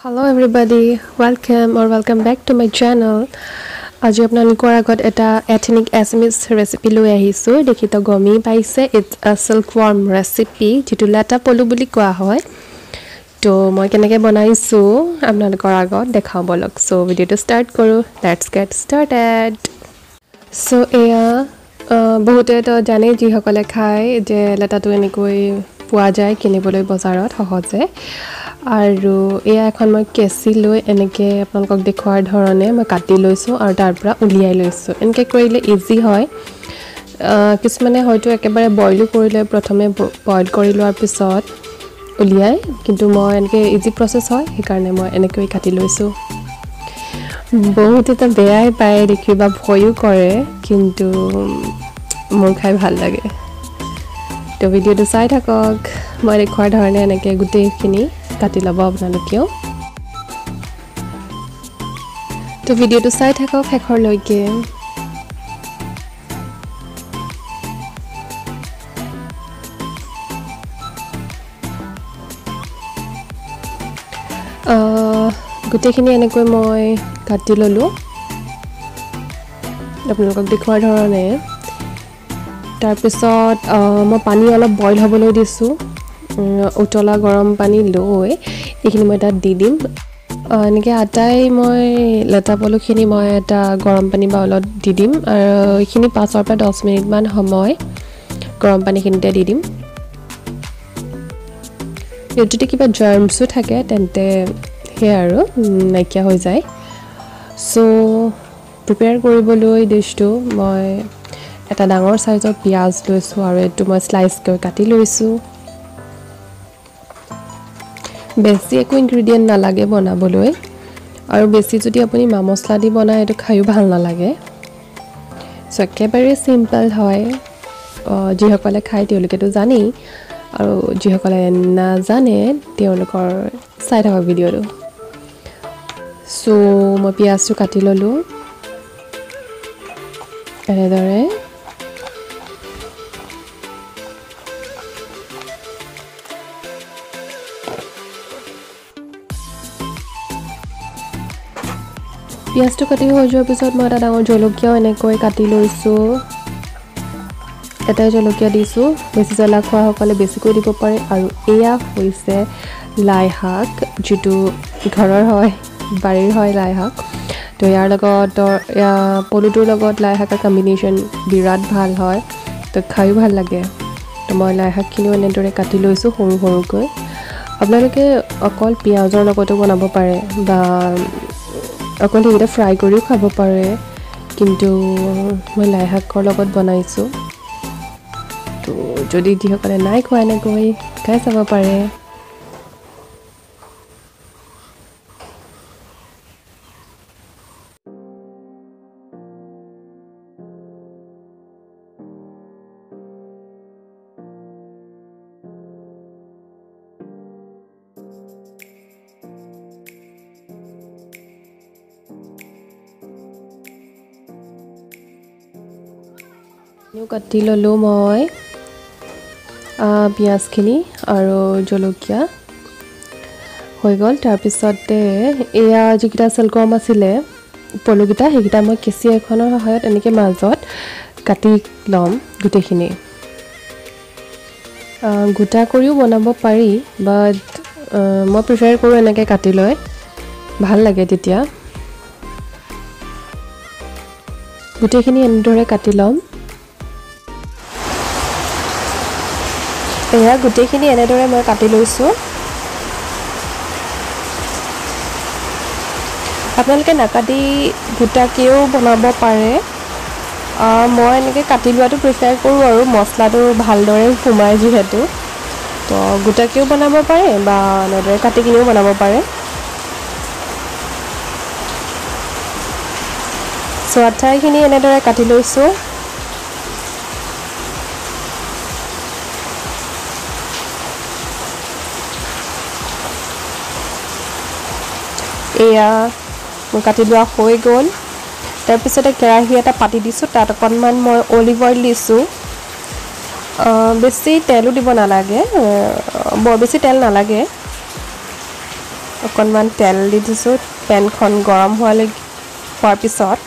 Hello everybody, welcome or welcome back to my channel. আজি আপোনালোকৰ আগত এটা এথনিক এছামিজ ৰেচিপি লৈ আহিছোঁ। দেখি তো গমেই পাইছে, it's a silkworm recipe, যিটো লেটা পলু বুলি কোৱা হয়। তো মই কেনেকৈ বনাইছোঁ আপোনালোকৰ আগত দেখাওঁ বলক। চ' ভিডিঅ'টো ষ্টাৰ্ট কৰোঁ, let's get started. চ' এয়া বহুতে তো জানেই, যিসকলে খায়, যে লেটাটো এনেকৈ পোৱা যায় কিনিবলৈ বজাৰত সহজে। আৰু এয়া এখন মই কেঁচি লৈ এনেকৈ আপোনালোকক দেখুওৱাৰ ধৰণে মই কাটি লৈছোঁ আৰু তাৰ পৰা উলিয়াই লৈছোঁ। এনেকৈ কৰিলে ইজি হয়। কিছুমানে হয়তো একেবাৰে বইলো কৰি লয়, প্ৰথমে বইল কৰি লোৱাৰ পিছত উলিয়াই, কিন্তু মই এনেকৈ ইজি প্ৰচেছ হয়, সেইকাৰণে মই এনেকৈ কাটি লৈছোঁ। বহুতেতো বেয়াই পায় দেখি বা ভয়ো কৰে, কিন্তু মোৰ খাই ভাল লাগে। তো ভিডিঅ'টো চাই থাকক, মই দেখুওৱাৰ ধৰণে এনেকৈ গোটেইখিনি কাটি ল'ব আপোনালোকেও। তো ভিডিঅ'টো চাই থাকক শেষৰলৈকে। গোটেইখিনি এনেকৈ মই কাটি ল'লোঁ আপোনালোকক দেখুওৱাৰ ধৰণে। তাৰপিছত মই পানী অলপ বইল হ'বলৈ দিছোঁ। উতলা গৰম পানী লৈ এইখিনি মই তাত দি দিম। এনেকৈ আটাই মই লেটা পলুখিনি মই এটা গৰম পানী বাউলত দি দিম আৰু এইখিনি 5ৰ পৰা 10 মিনিটমান সময় গৰম পানীখিনিতে দি দিম। ইয়াত যদি কিবা জাৰ্মছো থাকে তেন্তে সেয়া আৰু নাইকিয়া হৈ যায়। চ' প্ৰিপেয়াৰ কৰিবলৈ ডিছটো মই এটা ডাঙৰ চাইজৰ পিঁয়াজ লৈছোঁ আৰু এইটো মই শ্লাইচকৈ কাটি লৈছোঁ। বেছি একো ইনগ্ৰিডিয়েণ্ট নালাগে বনাবলৈ, আৰু বেছি যদি আপুনি মা মছলা দি বনায় এইটো খায়ো ভাল নালাগে। চ' একেবাৰে চিম্পল হয়। যিসকলে খায় তেওঁলোকেতো জানেই, আৰু যিসকলে নাজানে তেওঁলোকৰ চাই থাকক ভিডিঅ'টো। চ' মই পিঁয়াজটো কাটি ল'লোঁ এনেদৰে। পিঁয়াজটো কাটি হৈ যোৱাৰ পিছত মই এটা ডাঙৰ জলকীয়াও এনেকৈ কাটি লৈছোঁ। এটাই জলকীয়া দিছোঁ, বেছি জ্বলা খোৱাসকলে বেছিকৈ দিব পাৰে। আৰু এয়া হৈছে লাই শাক, যিটো ঘৰৰ হয়, বাৰীৰ হয় লাই শাক। তো ইয়াৰ লগত পলুটোৰ লগত লাই শাকৰ কম্বিনেশ্যন বিৰাট ভাল হয়, তো খায়ো ভাল লাগে। তো মই লাই শাকখিনিও এনেদৰে কাটি লৈছোঁ সৰু সৰুকৈ। আপোনালোকে অকল পিঁয়াজৰ লগতো বনাব পাৰে বা অকল সেইকেইটা ফ্ৰাই কৰিও খাব পাৰে, কিন্তু মই লাই শাকৰ লগত বনাইছোঁ। তো যদি যিসকলে নাই খোৱা এনেকৈ খাই চাব পাৰে। কাটি ল'লোঁ মই পিঁয়াজখিনি আৰু জলকীয়া হৈ গ'ল। তাৰপিছতে এয়া যিকেইটা চিল্কৱৰ্ম আছিলে পলুকেইটা, সেইকেইটা মই কেঁচি এখনৰ সহায়ত এনেকৈ মাজত কাটি ল'ম গোটেইখিনি। গোটা কৰিও বনাব পাৰি, বাট মই প্ৰিফাৰ কৰোঁ এনেকৈ কাটি লৈ, ভাল লাগে তেতিয়া। গোটেইখিনি এনেদৰে কাটি ল'ম। এয়া গোটেইখিনি এনেদৰে মই কাটি লৈছোঁ। আপোনালোকে নাকাটি গোটাকৈও বনাব পাৰে। মই এনেকৈ কাটি লোৱাটো প্ৰিফাৰ কৰোঁ আৰু মছলাটো ভালদৰে সোমায় যিহেতু। তো গোটাকৈও বনাব পাৰে বা এনেদৰে কাটি কিনিও বনাব পাৰে। চ' আঠাইখিনি এনেদৰে কাটি লৈছোঁ। এয়া মোৰ কাটি লোৱা হৈ গ'ল। তাৰপিছতে কেৰাহী এটা পাতি দিছোঁ, তাত অকণমান মই অলিভ অইল দিছোঁ। বেছি তেলো দিব নালাগে, বৰ বেছি তেল নালাগে। অকণমান তেল দি দিছোঁ। পেনখন গৰম হোৱাৰ পিছত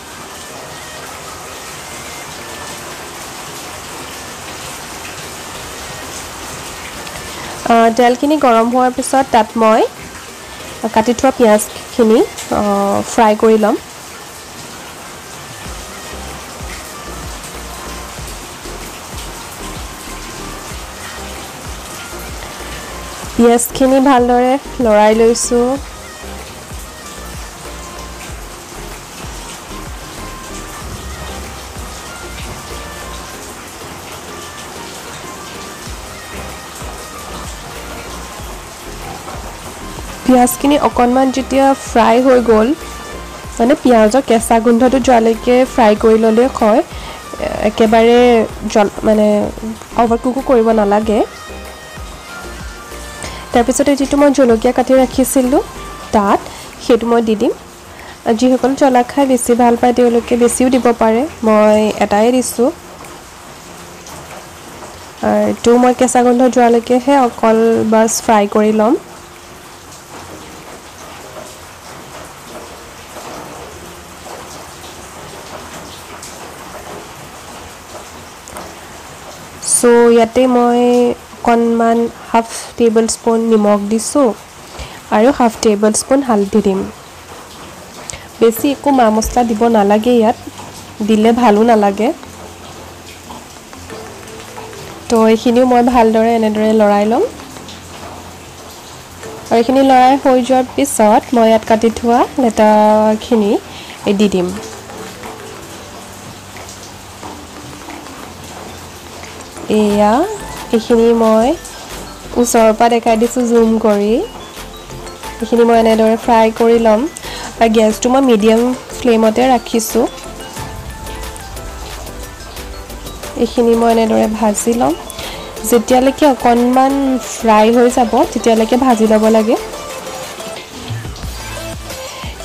তেলখিনি গৰম হোৱাৰ পিছত তাত মই কাটি থোৱা পিঁয়াজখিনি ফ্ৰাই কৰি ল'ম। পিঁয়াজখিনি ভালদৰে লৰাই লৈছোঁ। পিঁয়াজখিনি অকণমান যেতিয়া ফ্ৰাই হৈ গ'ল, মানে পিঁয়াজৰ কেঁচা গোন্ধটো যোৱালৈকে ফ্ৰাই কৰি ল'লে হয়, একেবাৰে মানে অভাৰকুকো কৰিব নালাগে। তাৰপিছতে যিটো মই জলকীয়া কাটি ৰাখিছিলোঁ তাত সেইটো মই দি দিম। যিসকল জ্বলা খাই বেছি ভাল পায় তেওঁলোকে বেছিও দিব পাৰে, মই এটাই দিছোঁ। এইটো মই কেঁচা গোন্ধ যোৱালৈকেহে অকল বাছ ফ্ৰাই কৰি ল'ম। চ' ইয়াতে মই অকণমান হাফ টেবল স্পুন নিমখ দিছোঁ আৰু হাফ টেবল স্পুন হালধি দিম। বেছি একো মা মছলা দিব নালাগে ইয়াত, দিলে ভালো নালাগে। তো এইখিনিও মই ভালদৰে এনেদৰে লৰাই ল'ম। আৰু এইখিনি লৰাই হৈ যোৱাৰ পিছত মই ইয়াত কাটি থোৱা লেটাখিনি দি দিম। এয়া এইখিনি মই ওচৰৰ পৰা দেখাই দিছোঁ জুম কৰি। এইখিনি মই এনেদৰে ফ্ৰাই কৰি ল'ম। আৰু গেছটো মই মিডিয়াম ফ্লেমতে ৰাখিছোঁ। এইখিনি মই এনেদৰে ভাজি ল'ম। যেতিয়ালৈকে অকণমান ফ্ৰাই হৈ যাব তেতিয়ালৈকে ভাজি ল'ব লাগে।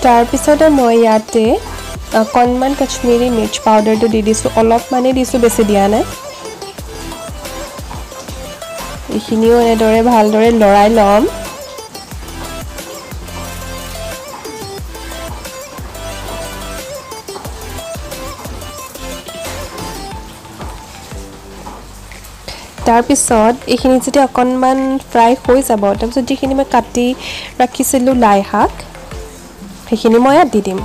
তাৰপিছতে মই ইয়াতে অকণমান কাশ্মীৰী মিৰ্চ পাউডাৰটো দি দিছোঁ, অলপমানেই দিছোঁ, বেছি দিয়া নাই। এইখিনিও এনেদৰে ভালদৰে লৰাই ল'ম। তাৰপিছত এইখিনি যেতিয়া অকণমান ফ্ৰাই হৈ যাব, তাৰপিছত যিখিনি মই কাটি ৰাখিছিলোঁ লাই শাক সেইখিনি মই ইয়াত দি দিম।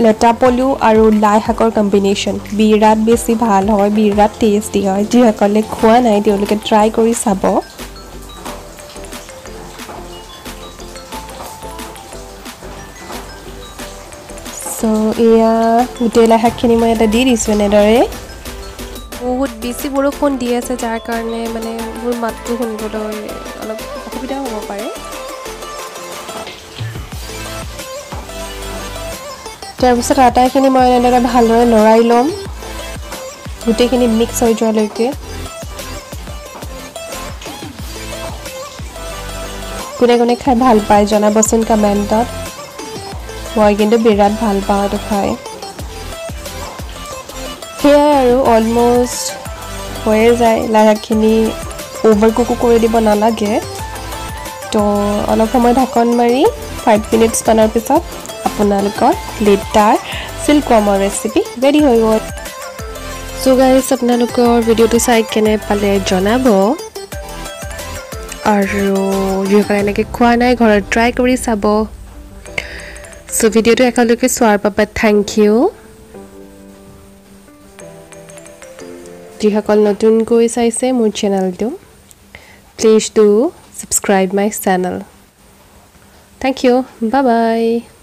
লেটা পলু আৰু লাই শাকৰ কম্বিনেশ্যন বিৰাট বেছি ভাল হয়, বিৰাট টেষ্টি হয়। যিসকলে খোৱা নাই তেওঁলোকে ট্ৰাই কৰি চাব। চ' এয়া গোটেই লাই শাকখিনি মই ইয়াতে দি দিছোঁ এনেদৰে। বহুত বেছি বৰষুণ দি আছে, যাৰ কাৰণে মানে মোৰ মাতটো শুনিবলৈ অলপ অসুবিধা হ'ব পাৰে। তাৰপিছত আটাইখিনি মই এনেদৰে ভালদৰে লৰাই ল'ম, গোটেইখিনি মিক্স হৈ যোৱালৈকে। কোনে কোনে খাই ভাল পায় জনাবচোন কমেণ্টত। মই কিন্তু বিৰাট ভাল পাওঁ এইটো খাই। সেয়াই আৰু অলমষ্ট হৈয়ে যায়। লাই শাকখিনি অ'ভাৰ কুকো কৰি দিব নালাগে। তো অলপ সময় ঢাকন মাৰি 5 মিনিটছমানৰ পিছত আপোনালোকৰ লেটাৰ চিল্কৱৰ্মৰ ৰেচিপি ৰেডি হৈ গ'ল। চ' গাইজ, আপোনালোকৰ ভিডিঅ'টো চাই কেনে পালে জনাব। আৰু যিসকলে এনেকৈ খোৱা নাই ঘৰত ট্ৰাই কৰি চাব। চ' ভিডিঅ'টো একেলগে চোৱাৰ বাবে thank U. যিসকল নতুনকৈ চাইছে মোৰ চেনেলটো, please do subscribe my channel. Thank you, bye bye.